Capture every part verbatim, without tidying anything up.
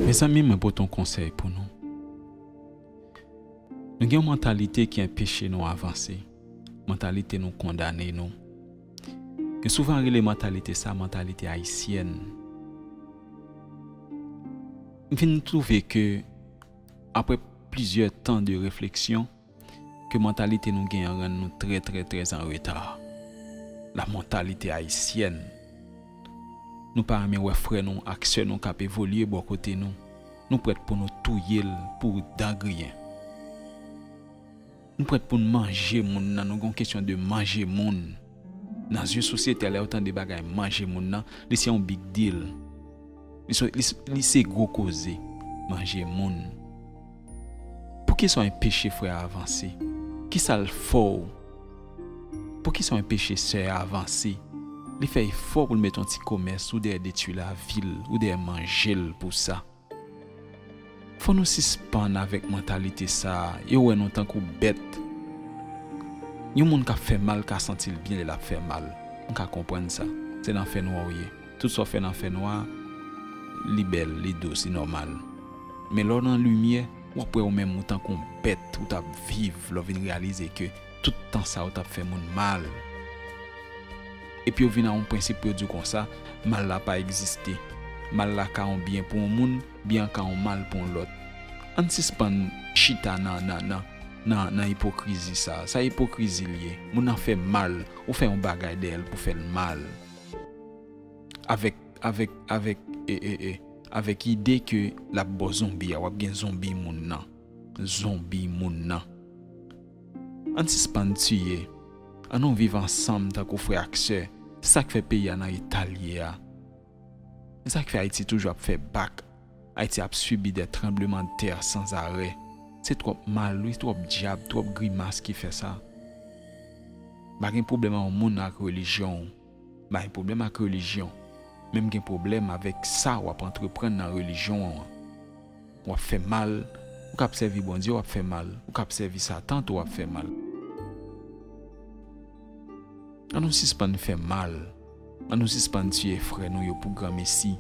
Mezanmi, mwen pote yon konsèy pou nou. Nou gen yon mantalite ki anpeche nou avanse. Mantalite nou kondane nou. Yo souvan rele mantalite sa mantalite ayisyèn. M vin twouve ke, apre plizyè tan de refleksyon, ke mantalite nou genyen an rann nou trè, trè, trè an reta. La mentalité haïtienne. Nou pa renmen wè frè nou ak sè nou k ap evolye bò kote nou. Nou prèt pou nou touye l pou dan griyen. Nou prèt pou n manje moun nan, nou gen yon kesyon de manje moun. Nan zye sosyete a, lè yo tande bagay manje moun nan, li se yon big deal. Li se, li, li se gwo koze, manje moun. Poukisa w enpeche frè a avanse? Kisa l fè w? Poukisa w enpeche sè a avanse? Li fè efò pou l mete yon ti komès, ou dèyè detwi lavi l, ou dèyè manje l pou sa. Fò nou sispann avèk mantalite sa a, yo wè nou tankou bèt. Yon moun k ap fè mal ka santi l byen lè l ap fè mal. M ka konprann sa. Se nan fènwa w ye. Tout sa w fè nan fènwa, li bèl, li dous, li nòmal. Men lè w nan limyè, w ap wè ou menm ou tankou yon bèt, ou t ap viv, lè w vin reyalize ke tout tan sa a ou t ap fè moun mal. Epi yo vin a yon prensip pou yo di w konsa, mal la pa egziste. Mal la ka yon byen pou yon moun, byen an ka yon mal pou yon lòt. Ann sispann chita nan, nan, nan, nan, nan ipokrizi sa a. Sa ipokrizi l ye. Moun nan fè mal, ou fè yon bagay dèyè l pou fè l mal. Avèk, avèk, avèk, e, e, e, avèk ide ke l ap ba w zonbi a, w ap gen zonbi moun nan. Zonbi moun nan. Ann sispann tiye. Ann nou viv ansanm tankou frè ak sè. Se sa k fè peyi a nan eta l ye a. Se sa k fè Ayiti toujou ap fè bak. Ayiti ap sibi de tranblemanntè sanzarè. Se twòp mal, wi, twòp dyab, twòp grimas ki fè sa. Pa gen pwoblèm a yon moun ak relijyon w. M pa gen pwoblèm ak relijyon. Men m gen pwoblèm avèk sa w ap antreprann nan relijyon an. W ap fè mal, ou k ap sèvi Bondye, w ap fè mal. Ou k ap sèvi Satan tou, w ap fè mal. Ann nou sispann fè mal. Ann nou sispann tiye frè nou yo pou granmesi.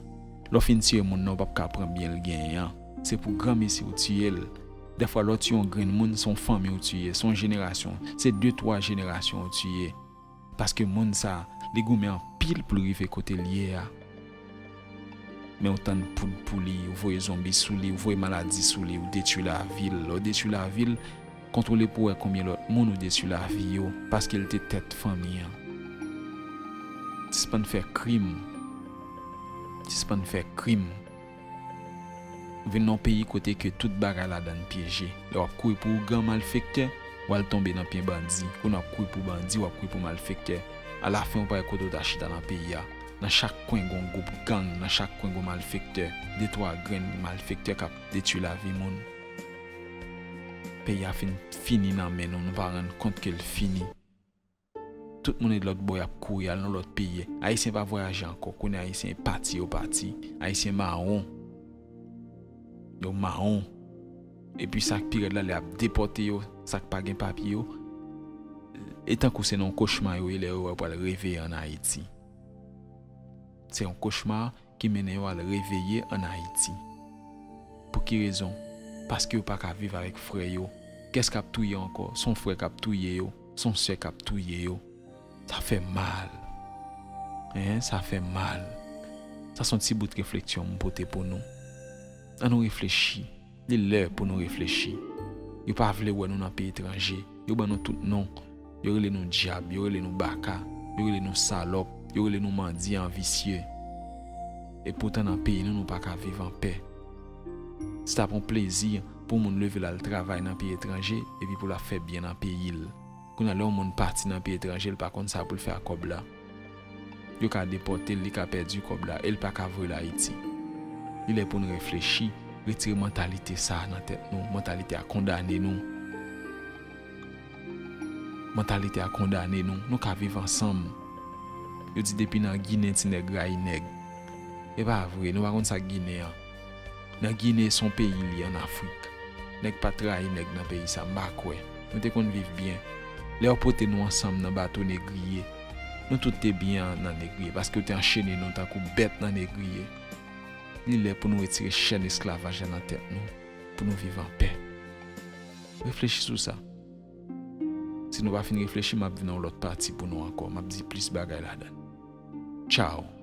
Lè w fin tiye moun nan, ou p ap ka pran byen l genyen an. Se pou granmesi ou tiye l. Dèfwa, lè w tiye yon grenn moun, se yon fanmi ou tiye, se yon jenerasyon, se de, twa jenerasyon ou tiye. Paske moun sa, li goumen anpil pou l rive kote l ye a. Men ou tann poud pou li, ou voye zonbi sou li, ou voye maladi sou li, ou detwi lavi l. Lè w detwi lavi l, kontwole pou w wè konbyen lòt moun ou detwi lavi yo, paske l te tèt fanmi an. Sispann fè krim. Sispann fè krim. Vin nan yon peyi kote ke tout bagay ladan l pyeje. Lè w ap kouri pou ougan malfektè, w al tonbe nan pye bandi. Kounye a w ap kouri pou bandi, w ap kouri pou malfektè. Alafen, ou pa wè kote w ta chita nan peyi a. Nan chak kwen, gon gwoup gang, nan chak kwen, gon malfektè. De, twa grenn malfektè k ap detwi lavi moun. Peyi a fin fini nan men nou, nou pa rann kont ke l fini. Tout moun de lòt bò y ap kouri al nan lòt peyi. Ayisyen pa vwayaje ankò. Kounye a, Ayisyen pati, yo pati. Ayisyen mawon. Yo mawon. Epi sa k pi rèd la, lè y ap depòte yo, sa k pa gen papye yo, e tankou se nan yon kochma yo ye lè yo wè yo pral reveye ann Ayiti. Se yon kochma ki mennen yo al reveye ann Ayiti. Pou ki rezon? Paske yo pa ka viv avèk frè yo. Kès k ap touye ankò? Se yon frè k ap touye yo, se yon sè k ap touye yo. Sa fè mal. Hein, sa fè mal. Sa se yon ti bout refleksyon m pote pou nou. Ann nou reflechi. Li lè pou nou reflechi. Yo pa vle wè nou nan peyi etranje. Yo ban nou tout non. Yo rele nou dyab, yo rele nou baka, yo rele nou salòp, yo rele nou mandyan, visye. Epoutan nan peyi nou, nou pa ka viv anpè. Se t ap yon plezi pou moun leve l al travay nan peyi etranje, epi pou l ap fè byen nan peyi l. Kounye a, lè yon moun pati nan peyi etranje, l pa konn sa pou l fè ak kòb la. Yo ka depòte l, li ka pèdi kòb la, e l pa ka voye l Ayiti. Li lè pou n reflechi, retire mantalite sa a nan tèt nou, mantalite a kondane nou. Mantalite a kondane nou, nou ka viv ansanm. Yo di depi nan Ginen ti nèg rayi nèg. E pa vre, nou pa konn sa k Ginen an. Nan Ginen, se yon peyi li ye ann Afrik. Nèg pa t rayi nèg nan peyi sa, m pa kwè. Nou te konn viv byen. Lè yo pote nou ansanm nan bato negriye, nou tout te byen nan negriye, paske yo te anchene nou tankou bèt nan negriye. Li lè pou nou retire chèn esklavaj la nan tèt nou, pou nou viv anpè. Reflechi sou sa. Si nou pa fin reflechi, m ap vin yon lòt pati pou nou ankò. M ap di plis bagay ladan. Tchaw.